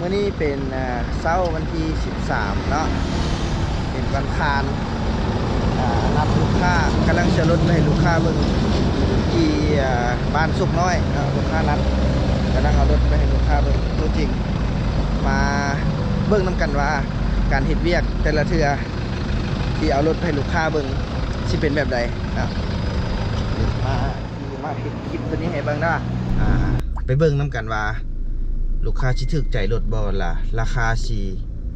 ມື້ນີ້ເປັນ ເອີ ເຊົ້າວັນທີສິບສາມເນາະ ເປັນວັນຄານ ເອີ ນັດລູກຄ້າ ກຳລັງເອົາລົດໄປໃຫ້ລູກຄ້າເບິ່ງ ທີ່ ເອີ ບ້ານໂຊກນ້ອຍເນາະ ລູກຄ້ານັດ ກຳລັງເອົາລົດໄປໃຫ້ລູກຄ້າເບິ່ງຕົວຈິງ ມາເບິ່ງນຳກັນວ່າ ການເຮັດວຽກແຕ່ລະເທື່ອ ທີ່ເອົາລົດໃຫ້ລູກຄ້າເບິ່ງ ຊິເປັນແບບໃດເນາະ ມາ ມາເຮັດຄລິບຕົວນີ້ໃຫ້ເບິ່ງເນາະ ອ່າ ໄປເບິ່ງນຳກັນວ່າ ລູກຄ້າຊິຖືກໃຈລົດບໍ່ ລະລາຄາຊິ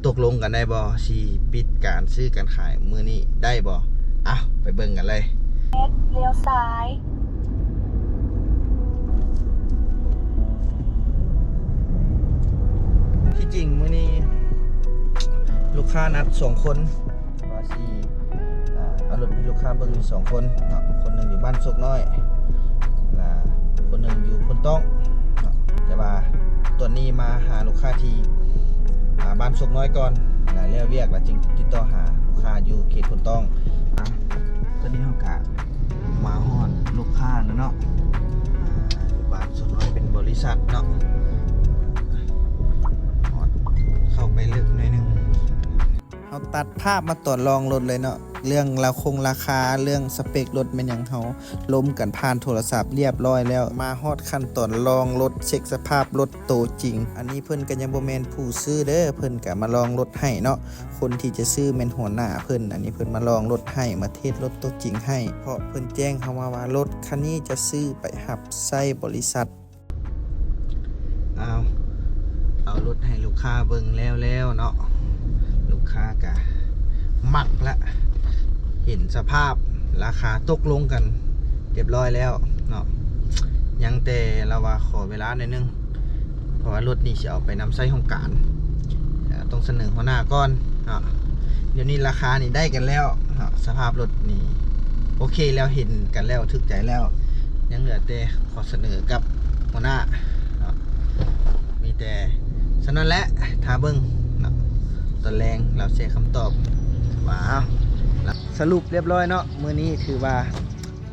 ຕົກລົງກັນໄດ້ບໍ່ ຊິປິດການຊື້ການຂາຍມື້ນີ້ໄດ້ບໍ່ ເອົາ ໄປເບິ່ງກັນເລີຍ ເຮັດ ລ້ຽວຊ້າຍ ທີ່ຈິງມື້ນີ້ລູກຄ້ານັດສອງຄົນ ວ່າຊິ ເອີ ເອົາລົດໃຫ້ລູກຄ້າເບິ່ງຢູ່ສອງຄົນເນາະ ຄົນໜຶ່ງຢູ່ບ້ານໂຊກນ້ອຍ ລະຄົນໜຶ່ງຢູ່ໂພນຕ້ອງເນາະ ແຕ່ວ່າຕອນນີ້ມາຫາລູກຄ້າທີ່ ອ່າ ບ້ານໂຊກນ້ອຍກ່ອນ ລະແລ້ວວຽກລະຈຶ່ງຕິດຕໍ່ຫາລູກຄ້າຢູ່ເຂດໂພນຕ້ອງ ອ່າ ຕອນນີ້ເຮົາກະມາຮອດລູກຄ້າແລ້ວເນາະ ອ່າ ບ້ານໂຊກນ້ອຍເປັນບໍລິສັດເນາະ ຮອດ ເຂົ້າໄປເລິກໜ້ອຍໜຶ່ງ. ເຮົາຕັດພາບມາຕອນລອງລົດເລີຍເນາະ ເລື່ອງລາຄົງລາຄາ ເລື່ອງສະເປັກລົດແມ່ນຫຍັງ ເຮົາລົມກັນຜ່ານໂທລະສັບລຽບຮ້ອຍແລ້ວ ມາຮອດຂັ້ນຕອນລອງລົດ ເຊັກສະພາບລົດໂຕຈິງ ອັນນີ້ເພິ່ນກໍຍັງບໍ່ແມ່ນຜູ້ຊື້ເດີ ເພິ່ນກໍມາລອງລົດໃຫ້ເນາະ ຄົນທີ່ຈະຊື້ແມ່ນຫົວໜ້າເພິ່ນ ອັນນີ້ເພິ່ນມາລອງລົດໃຫ້ ມາເທສລົດໂຕຈິງໃຫ້ ເພາະເພິ່ນແຈ້ງເຮົາມາວ່າ ລົດຄັນນີ້ຈະຊື້ໄປຮັບໃຊ້ບໍລິສັດ. ເອົາ ເອົາລົດໃຫ້ລູກຄ້າເບິ່ງແລ້ວໆເນາະ ລູກຄ້າກະມັກລະ ເຫັນສະພາບ ລາຄາຕົກລົງກັນຮຽບຮ້ອຍແລ້ວເນາະ ຍັງແຕ່ລາວວ່າຂໍເວລາໜ້ອຍໜຶ່ງ ເພາະວ່າລົດນີ້ຊິເອົາໄປນຳໃຊ້ຫ້ອງການ ເອີ ຕ້ອງສະເໜີຫົວໜ້າກ່ອນເນາະ ດຽວນີ້ລາຄານີ້ໄດ້ກັນແລ້ວເນາະ ສະພາບລົດນີ້ໂອເຄແລ້ວ ເຫັນກັນແລ້ວ ຖືກໃຈແລ້ວ ຍັງເຫຼືອແຕ່ ຂໍສະເໜີກັບຫົວໜ້າເນາະ ມີແຕ່ສ່ຳນັ້ນແຫຼະ ຖ້າເບິ່ງເນາະ ຕອນແລງລາວຊິໃຫ້ຄຳຕອບວ່າ ສະຫຼຸບລຽບຮ້ອຍເນາະ ມື້ນີ້ຖືວ່າ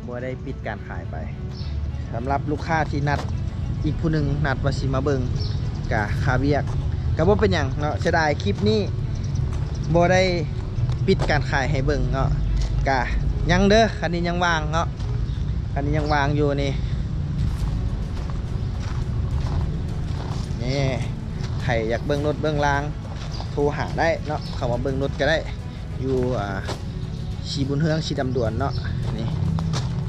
ບໍ່ໄດ້ປິດການຂາຍໄປ ສຳລັບລູກຄ້າທີ່ນັດ ອີກຜູ້ໜຶ່ງນັດວ່າຊິມາເບິ່ງ ກະຄາວຽກ ກະບໍ່ເປັນຫຍັງເນາະ ເສຍດາຍຄລິບນີ້ບໍ່ໄດ້ປິດການຂາຍໃຫ້ເບິ່ງເນາະ ກະຍັງເດີ ຄັນນີ້ຍັງວ່າງເນາະ ອັນນີ້ຍັງວາງຢູ່ນີ້ ນີ້ ໃຜຢາກເບິ່ງລົດເບິ່ງລາງ ໂທຫາໄດ້ເນາະ ເຂົ້າມາເບິ່ງລົດກໍໄດ້ ຢູ່ ອ່າ ສີບຸນເຮືອງ ສີດຳດວນເນາະ ນີ້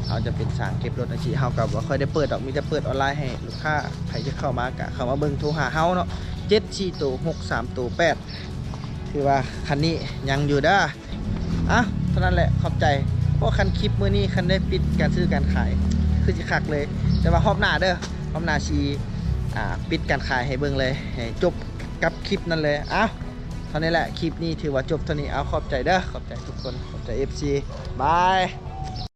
ເຮົາຈະເປັນສາງເກັບລົດຈັ່ງຊີ້ ເຮົາກໍບໍ່ຄ່ອຍໄດ້ເປີດດອກ ມີແຕ່ເປີດອອນລາຍໃຫ້ລູກຄ້າ ໃຜຈະເຂົ້າມາກໍເຂົ້າມາເບິ່ງ ໂທຫາເຮົາເນາະ ເຈັດສີ່ໂຕ ຫົກສາມໂຕ ແປດ ຖືວ່າຄັນນີ້ຍັງຢູ່ເດີ. ອ່ະ ເທົ່ານັ້ນແຫຼະ ຂອບໃຈ. ເພາະຄັນຄລິບມື້ນີ້ ຄັນໄດ້ປິດການຊື້ການຂາຍ ຄືຊິຄັກເລີຍ. ແຕ່ວ່າຮອບໜ້າເດີ ຮອບໜ້າຊິ ອ່າ ປິດການຂາຍໃຫ້ເບິ່ງເລີຍ ໃຫ້ຈົບກັບຄລິບນັ້ນເລີຍ. ເອົ້າ ເທົ່ານີ້ແຫຼະ ຄລິບນີ້ຖືວ່າຈົບເທົ່ານີ້. ເອົາ ຂອບໃຈເດີ ຂອບໃຈທຸກຄົນ ຂອບໃຈເອັຟຊີ ບາຍ.